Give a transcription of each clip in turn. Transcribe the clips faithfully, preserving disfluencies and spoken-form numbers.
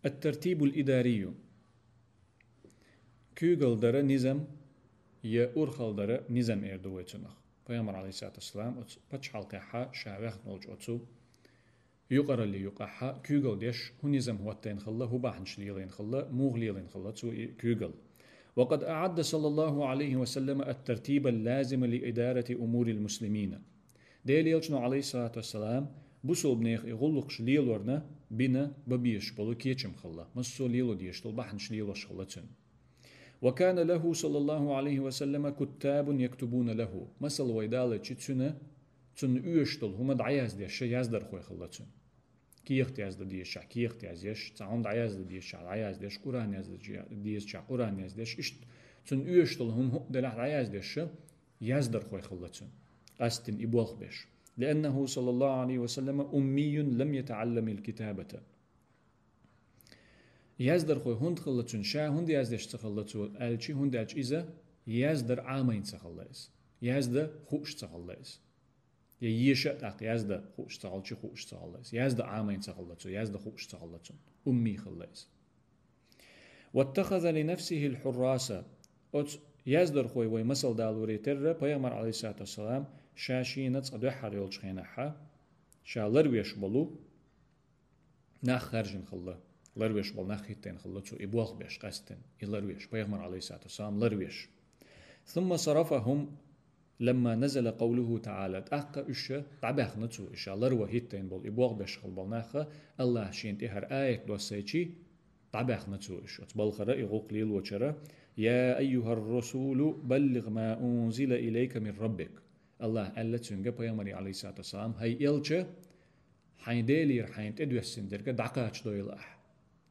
الترتيب الإداري. Куьйгалла дара низам, я урхалла дара низам эр ду вай цунах. Пайхамар, алейхиссалату вассалам, оцу пачхьалкхехьа ша вехна волчу оцу юкъаралле юкъахьа куьйгалла деш, хӀун низам хӀоттайна хилла, хӀун бахьанаш лелайна хилла, муха лелайна хилла цо и куьйгалла. وقد أعد صلى الله عليه وسلم الترتيب اللازم لإدارة أمور المسلمين. Делан Элчано, алейхиссалату вассалам, бусулбанех и гӀуллакхаш лелорна бина бан безаш болу кечам хилла, массо а лело дезаш долу бахьанаш лелош хилла цуьнан. وكان له صلى الله عليه وسلم كتاب يكتبون له. Масала вай далийча, цуьнан, цунна оьшуш долу хӀума дӀаяздеш яздархой хилла цуьнан. Кехат яздан дезачохь кехат яздеш, цхьа хӀума дӀаяздан дезачохь дӀаяздеш, Къуръан яздан дезачохь Къуръан яздеш, иштта цунна оьшуш долу хӀума хӀуъа делахь дӀаяздеш яздархой хилла цуьнан, къаьсттина и болх беш. لأنه صلى الله عليه وسلم أمي لم يتعلم الكتابة. Яздархой хӀунда хилла цуьнан, ша хӀунда яздеш ца хилла цо аьлча, хӀунда аьлча иза яздар Ӏамийна ца хилла иза. Яздан хууш ца хилла иза. Я еша а тӀаккха яздан хууш ца хилча, хууш ца хилла иза. Яздан Ӏамийна ца хилла цо, яздан хууш ца хилла цунна. Умми хилла иза. واتخذ لنفسه الحراس. Оцу яздархой вай масал далоре терра, Пайхамар, алейхиссалату вассалам, ша шена цкъа дуьххьара йолчу хенахьа, ша ларвеш болу нах хаьржина хилла. Ларвеш болу нах хӀиттийна хилла цо, и болх беш къаьсттина, и ларвеш, Пайхамар, алейхиссалату вассалам, ларвеш. ثم صرفهم لما نزل قوله تعالى. ТӀаккха уьш дӀабаьхна цо, и ша ларван хӀиттийна болу, и болх беш хилла болу нах, Аллаха шена тӀе хӀара аят доссийча, дӀабаьхна цо уьш. Оцу балхара и гӀуллакх лелочара: يا أيها الرسول بلغ ما أنزل إليك من ربك. Аллаха аьлла цуьнга, Пайхамаре, алейхиссалату вассалам: «ХӀай элча, хьайн Делера хьайна тӀедоьссина дерг дӀакхачадойла ахь.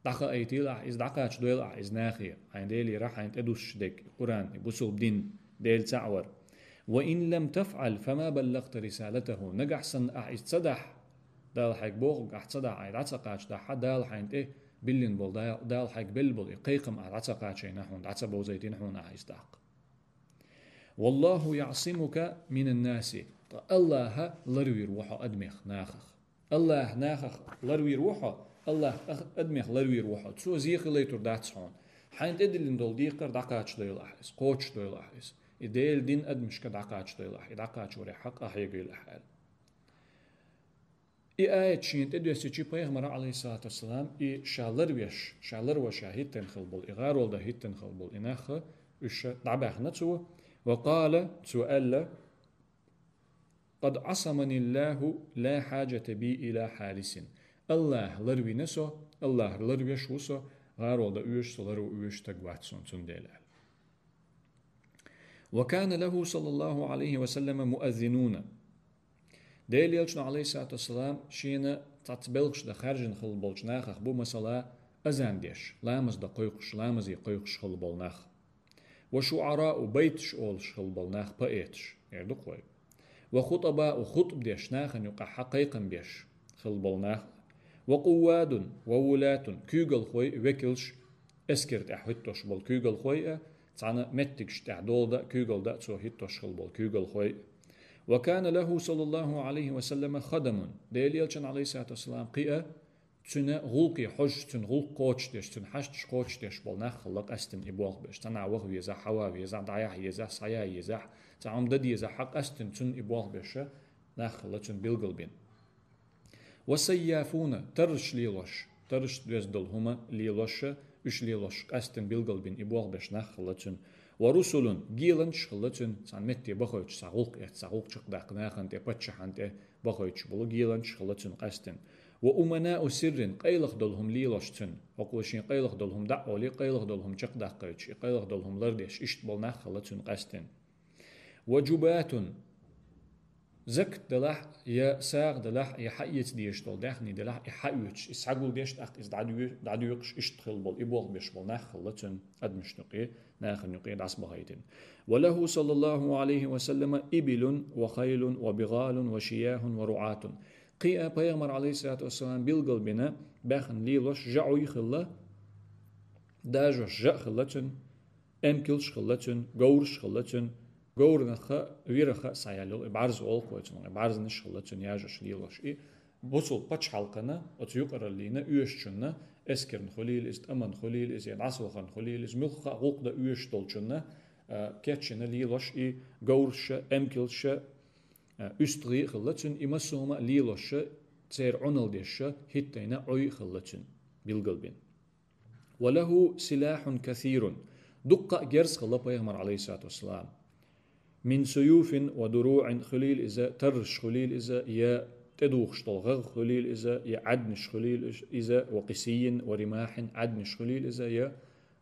ДӀахаийтийла ахь иза, дӀакхачадойла ахь иза нахе, хьайн Делера хьайна тӀедуссуш дерг, Къуръан, и бусулба дин, Дела цхьаъ вар. وإن لم تفعل فما بلغت رسالته. Нагахь санна ахь иза ца дахь, Дала хьайга бохург ахь ца дахь, ахь дӀа ца кхачадахь, Дала хьайна тӀе биллина болу, Дала хьайга белла болу и кхайкхам ахь дӀа ца кхачийна хьуна, дӀа ца бовзийтина хьуна ахь иза тӀаккха». والله يعصمك من الناس. Ткъа Аллаха ларвийр ву хьо адамех, нахах. Аллаха нахах ларвийр ву хьо, Аллаха адамех ларвийр ву хьо. Цо зе хилийтур дац хьуна. Хьайна тӀедиллина долу декхар дӀакхачадойла ахь иза, кхочушдойла ахь иза. И Делан дин адамашка дӀакхачадойла ахь, и дӀакхачорехь хьакъ къахьега йойла ахь аьлла. И аят шена тӀедоьссича, Пайхамара, алейхиссалату вассалам, и ша ларвеш, ша ларван ша хӀиттийна хилла болу, и гӀарол дан хӀиттийна хилла болу и нах, уьш дӀабаьхна цо. وقال, цо аьлла: قد عصمني الله لا حاجة بي إلى حارس. Аллаха ларвина со, Аллаха ларвеш ву со, гӀарол дан оьшу со, ларван оьшу стаг вац суна цундела аьлла. وكان له صلى الله عليه وسلم مؤذنون. Делан Элчано, алейхиссалату вассалам, шена цхьацца белхаш дан хаьржина хилла болчу нахах бу, масала, азан деш, ламаз дан кхойкхуш, ламазе кхойкхуш хилла болу нах. وشعراء, байташ олуш хилла болу нах, поэташ, эр ду-кх вай. وخطباء, хутӀба деш, нахана юкъахь кхайкхам беш хилла болу нах. وقواد وولاة, куьйгалхой, векалш, эскар тӀехь хӀиттош болу куьйгалхой а, цхьана меттигаш тӀехь дола дан а, куьйгалла дан а цо хӀиттош хилла болу куьйгалхой а. وكان له صلى الله عليه وسلم خدم. Делан Элчанна, алейхиссалату вассалам, кхин а цуьнан гӀуллакхе хьожуш, цуьнан гӀуллакх кхочушдеш, цуьнан хьашташ кхочушдеш болу нах хилла къаьсттина и болх беш. Цхьанхьа ваха везахь, хьава везахь, дӀаяхьа езахь, схьая езахь, цхьа хӀума дан дезахь, къаьсттина цуьнан и болх беш нах хилла цуьнан билгалбина. وسيافون, тарраш лелош, тарраш доьзна долу хӀума лелош, уьш лелош къаьсттина билгалбина и болх беш нах хилла цуьнан. ورسل, геланчаш хилла цуьнан, цхьана метте бахойтуш, цхьа гӀуллакх эцна, цхьа гӀуллакх чекхдаккха нахана тӀе, паччахьна тӀе бахойтуш болу геланчаш хилла цуьнан къаьсттина. وأمناء سر, къайлаха долу хӀума лелош цуьнан, хӀокхо шен къайлаха долу хӀума дӀа а олий, къайлаха долу хӀума чекхдаккхуьйтуш, и къайлаха долу хӀума лардеш, иштта болу нах хилла цуьнан къаьсттина. وجباة, закат далахь, я сагӀа далахь, я хьаэца дезаш долу даьхни далахь, и хьаоьцуш, иза схьагулдеш, тӀаккха иза дӀадоь-, дӀадоькъуш, иштта хилла болу, и болх беш болу нах хилла цуьнан адамашна юкъе, нахана юкъе дӀасабахийтина. وله صلى الله عليه وسلم إبل وخيل وبغال وشياه ورعاة. Кхин а Пайхамар, алейхиссалату вассалам, билгалбина баьхна лелош жаӀуй хилла, дажош жаӀ хилла цуьнан, эмкалш хилла цуьнан, говраш хилла цуьнан, говрах а, вирах а схьаяьлла йолу, и бӀарз олу-кх вай цунах, и бӀарзнаш хилла цуьнан яжош лелош. И бусулба пачхьалкхана, оцу юкъараллина, оьшучунна, эскарна хуьлийла иза, тӀаман хуьлийла иза, я дӀасавахарна хуьлийла иза, муьлхха а гӀуллакх дан оьшуш долчунна, а, кечйина лелош и говраш а, эмкалш а, а, уьстагӀий а хилла цуьнан, и массо а хӀума а лелош а, церан Ӏуналла деш а, хӀиттийна Ӏуй а хилла цуьнан билгалбина. «وله سلاح كثير». Дуккха а герз хилла пайхамар, Ӏалайхиссалату вассалам. «من سيوف ودروع», хуьлийла иза, тарраш хуьлийла иза, я тӀедухуш долу гӀагӀ хуьлийла иза, я Ӏаьднаш хуьлийла иза, «وقسي ورماح», Ӏаьднаш хуьлийла иза, я,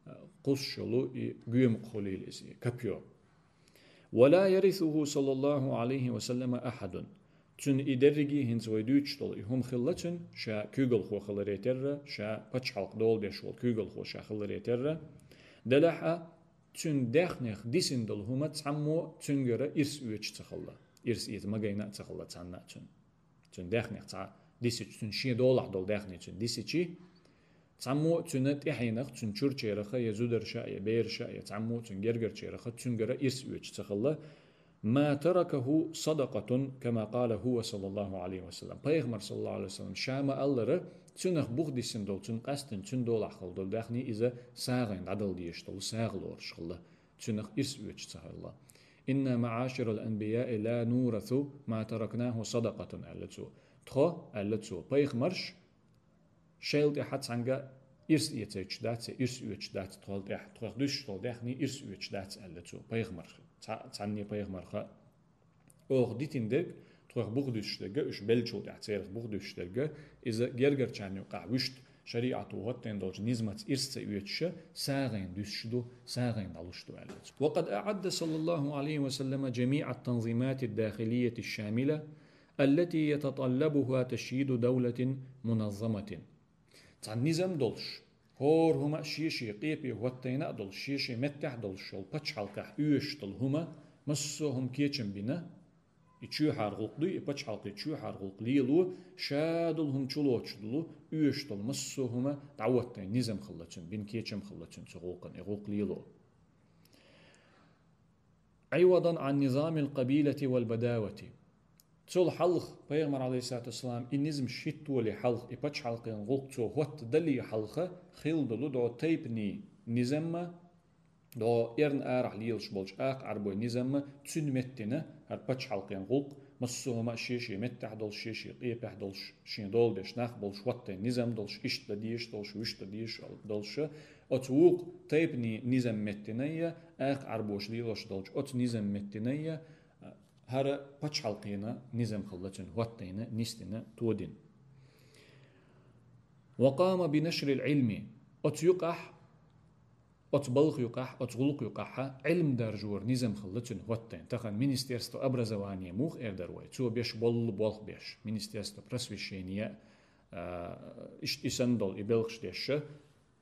а, кхуссуш йолу и гоьмукъ хуьлийла иза, я копьё. «ولا يرثه صلى الله عليه وسلم أحد». Цуьнан и дерриге а хӀинца вай дуьйцуш долу и хӀума хилла цуьнан, ша куьйгалхо хиларе терра, ша пачхьалкх дола деш волу куьйгалхо ша хиларе терра. Делахь а, цуьнан даьхнех дисина долу хӀума цхьаммо а цуьнгара ирс оьцуш ца хилла. Ирс эца магийна а ца хилла цхьанна а цуьнан. Цуьнан даьхнех цхьа дисича, цуьнан шен долахь долу даьхни цуьнан дисича, цхьаммо а цуьнан тӀаьхьенах, цуьнан чуьрчарах, я зударша, я бераша, я цхьаммо а цуьнан гергарчарах цуьнгара ирс оьцуш ца хилла. «ما تركه صدقة كما قال هو صلى الله عليه وسلم». Пайхамар, саллаллаху Ӏалайхи ва саллам, ша ма-аллара, цуьнах бух диссина долу, цуьнан къаьстина, цуьнан долахь хилла долу даьхни иза сагӀина дӀадала дезаш долу сагӀа лоруш хилла. Цуьнах ирс оьцуш ца хилла. «إنا معاشر الأنبياء لا نورث ما تركناه صدقة», аьлла цо. Тхо, аьлла цо, пайхамарш, шайла тӀаьхьа цхьаьнгга ирс эцайташ дац, я ирс оьцуш дац тхол тӀаьхьа, тхох дуьсуш долу даьхни ирс оьцуш дац, аьлла цо, пайхамарх. Цхьа-, цхьанне пайхамарха. Оха дитина дерг, тхох бух дуьсуш дерг, уьш беллачул тӀаьхьа церах бух дуьсуш дерг, иза гергарчарна юкъахь вуьшта шариӀато хӀоттийна долчу низамца ирс ца оьцуш, сагӀина дуьсуш ду, сагӀина дӀалуш ду, аьлла цо. «وقد أعد صلى الله عليه وسلم جميع التنظيمات الداخلية الشاملة التي يتطلبها تشييد دولة منظمة». Цхьана низам долуш, хӀора хӀума а шен-шен къепе хӀоттийна а долуш, шен-шен меттехь а долуш йолу пачхьалкхехь оьшуш долу хӀума, массо а хӀума кечам бина, и чоьхьара гӀуллакх дуй, и пачхьалкхе чоьхьара гӀуллакх лело, ша долу хӀума чулоцуш долу, оьшуш долу массо а хӀума дӀахӀоттийна низам хилла цуьнан, бина кечам хилла цуьнан цу гӀуллакхана, и гӀуллакх лело. «عوضا عن نظام القبيلة والبداوة». Цул хьалха, пайхамар, Ӏалайхиссалату вассалам, и низамаш хӀиттоле хьалха, и пачхьалкхен гӀуллакх цо хӀоттадале хьалха, хилла долу дӀо тайпанийн низамма, дӀо эрна арахь лелаш болчу акха Ӏарбойн низамма, цуьнан меттина хӀара пачхьалкхен гӀуллакх, массо а хӀума а шен-шен меттехь долуш, шен-шен къепехь долуш, шен дола деш нах болуш, хӀоттийна низам долуш, иштта дан дезаш долуш, вуьшта дан дезаш долуш, оцу вукху тайпанийн низам меттина я, акха Ӏарбоша лелош долчу оцу низам меттина я, хӀара пачхьалкхена низам хилла цуьнан хӀоттийна, нисдина, тодина. «وقام بنشر العلم». Оцу юкъахь, оцу балха юкъахь, оцу гӀуллакх юкъахьа Ӏилма даржоран низам хилла цуьнан хӀоттийна. Тахана министерство образования муха эр дара вай, цо беш болу болх беш, министерство просвещения, а, иш-, и санна долу, и белхаш деш,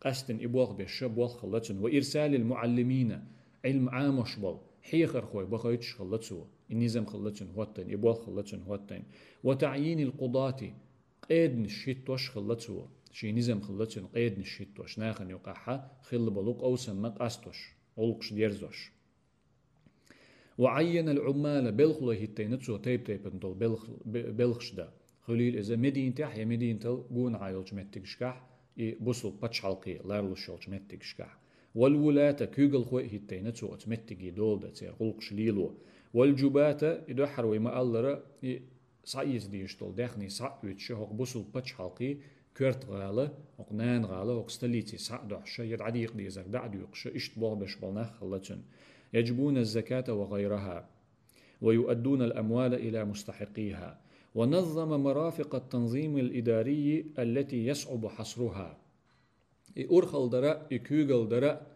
къаьстина и болх беш, болх хилла цуьнан. «وإرسال المعلمين», Ӏилма Ӏамош болу хьехархой бахийтуш хилла цо, и низам хилла цуьнан хӀоттийна, и болх хилла цуьнан хӀоттийна. «وتعيين القضاة», къеданаш хӀиттош хилла цо, шен низам хилла цуьнан къеданаш хӀиттош, нахана юкъахьа хилла болу къовсамна къастош, гӀуллакхаш дерзош. «وعين العمال», белхалой хӀиттийна цо тайп-тайпана долу белх-, бе-, белхаш дан. Хуьлийла иза Мединатехь я Мединатал гонахьа йолчу меттигашкахь, и бусалба пачхьалкхе ларлуш йолчу меттигашкахь. «والولاة», куьйгалхой а хӀиттийна цо оцу меттиге дола дан, церан гӀуллакхаш лело. «والجباة», и дуьххьара вай ма-аллара, и схьаэца дезаш долу даьхни схьаоьцуш, хӀокху бусалба пачхьалкхе, коьрта гӀала, хӀокху нана гӀала, хӀокху столице схьа а дохьуш, я дӀадекъа дезарг дӀа а доькъуш, иштта болх беш болу нах хилла цуьнан. «يجبون الزكاة وغيرها ويؤدون الأموال إلى مستحقيها ونظم مرافق التنظيم الإداري التي يصعب حصرها». И урхалла дара, и куьйгалла дара,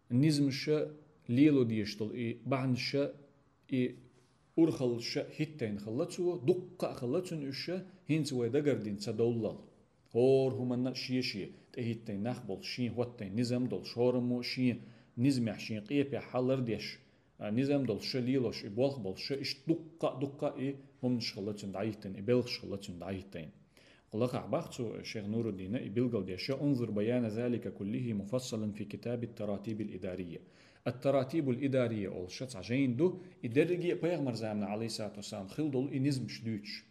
низамаша лело дезаш долу и бахьанаша, и урхаллаша хӀиттийна хилла цо, дуккха а хилла цуьнан уьш, хӀинца вай дагардина ца довллал. ХӀора хӀуманна а шен-шен тӀехӀиттийна нах болуш, шен хӀоттийна низам долуш, хӀораммо а шен низамехь, шен къепехь хьалар деш, а, низам долуш, ша лелош, и болх болуш, ша иштта дуккха а, дуккха а и хӀуманаш хилла цуьнан дӀахӀиттийна, и белхаш хилла цуьнан дӀахӀиттийна. Лакхахь боху цо, шайх Нуруддина, и билгалдеш, «انظر بيان ذلك كله مفصلا في كتاب التراتيب الإدارية». «Ат-Таратибул Идария» олуш цхьа жайна ду, и дерриге а пайхамар заманахь, Ӏалайхиссалату вассалам, хилла долу и низамаш дуьйцуш.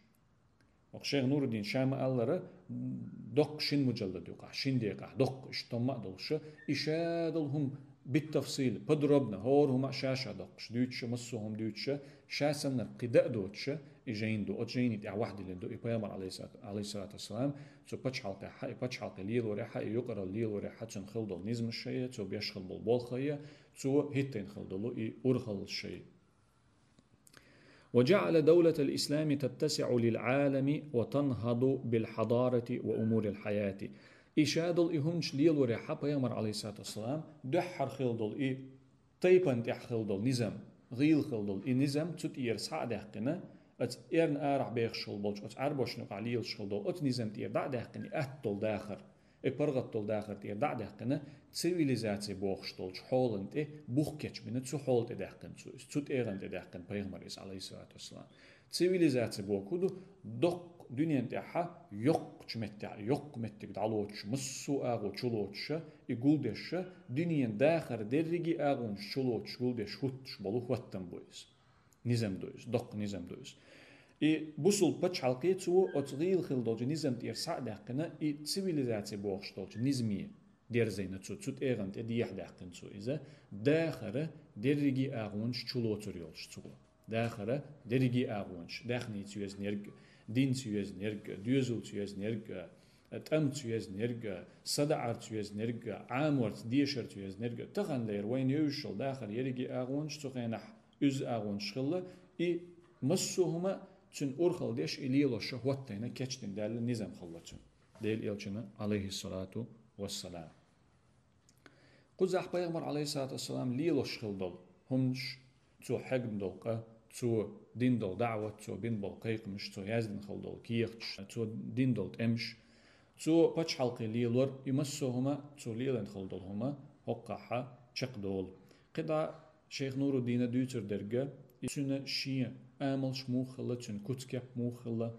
Оха шайх Нуруддин ша ма-аллара, доккха шин мужаллад юкъахь, шин декъахь, доккха, иштта томма а долуша, и шадолу хӀума бит-тафсил, подробно, хӀора хӀума а ша-ша доккхуш, дуьйцуша, массо а хӀума дуьйцуша, ша саннарг кхин дан а доцуша, и жайна ду. Оцу жайни тӀехь вахдиллина ду и пайхамар, алейхиссалату вассалам, цу пачхьалкхехьа, и пачхьалкхе лелорехьа, и юкъаралла лелорехьа, цуьнан хила долу низамаш шайе, цо беш хила болу болхайе, цо хӀиттийна хила долу и урхаллаш шайе. وجعل دولة الإسلام تتسع للعالم وتنهض بالحضارة وأمور الحياة. И шадолу и хӀуманаш лелорехьа пайхамар, алейхиссалату вассалам, дуьххьара хила долу и тайпана тӀехь хила долу низам, гӀийла хила долу и низам цу тӀера схьа а даьккхина, оцу эрна арахь бехаш хила болчу оцу Ӏарбошна юкъахь лелаш хила долу оцу низам тӀера дӀа а даьккхина, и атта долу дахар, и паргӀат долу дахар тӀера дӀа а даьккхина, цивилизаци бохуш долчу хьолан тӀе бух кечбина, цу хьола тӀе даьккхина цо иза, цу тӀегӀан тӀе даьккхина пайхамар иза, алейхиссалату вассалам. Цивилизаци боху ду, доккха дуьнен тӀехьа йоккхачу меттехь, йоккха меттиг дӀалоцуш, массо а агӀо чулоцуша, и гулдеша, дуьнен дахар дерриге а агӀонаш чулоцуш, гулдеш хӀуттуш болу хӀоттам бу иза. Низам ду иза, доккха низам ду иза. И бусулба пачхьалкхе цо оцу гӀийла хила долчу низам тӀера схьа а даьккхина, и цивилизаци бохуш долчу низаме дерзийна цо, цу тӀегӀан тӀе дехьа даьккхина цо иза, дахара дерриге а агӀонаш чулоцур йолуш цо. Дахара дерриге а агӀонаш, даьхница йоьзнерг, динца йоьзнерг, доьзалца йоьзнерг, тӀамца йоьзнерг, садаӀарца йоьзнерг, Ӏаморца, дешарца йоьзнерг, таханлера вайна евзаш йолу дахар ерриге а агӀонаш цу хенахь уьзза агӀонаш хилла, и массо а хӀума цуьнан урхалла деш, и лелоша хӀоттайна кечдина даьлла низам хилла цуьнан. Делан элчана, алейхиссалату вассалам. Кхузахь пайхамар, алейхиссалату вассалам, лелош хила долу хӀуманаш, цо хьегна долу къа, цо дина долу даӀват, цо бина болу кхайкхамаш, цо яздина хила долу кехаташ, цо дина долу тӀемаш, цо пачхьалкхе лелор, и массо а хӀума, цо лелийна хила долу хӀума хӀокхахьа чекхдолу. КхидӀа шайх Нуруддина дуьйцур дерг, и цуьнан шен амалш муха хилла, цуьнан куц-кеп муха хилла,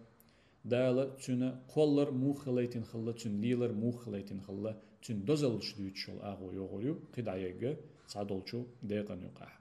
Дала цуьнан кхоллар муха хилийтина хилла, цуьнан лелар муха хилийтина хилла, цуьнан дозаллаш дуьйцуш йолу агӀо йогӀур ю, кхидӀа ерг цхьадолчу декъан юкъахь.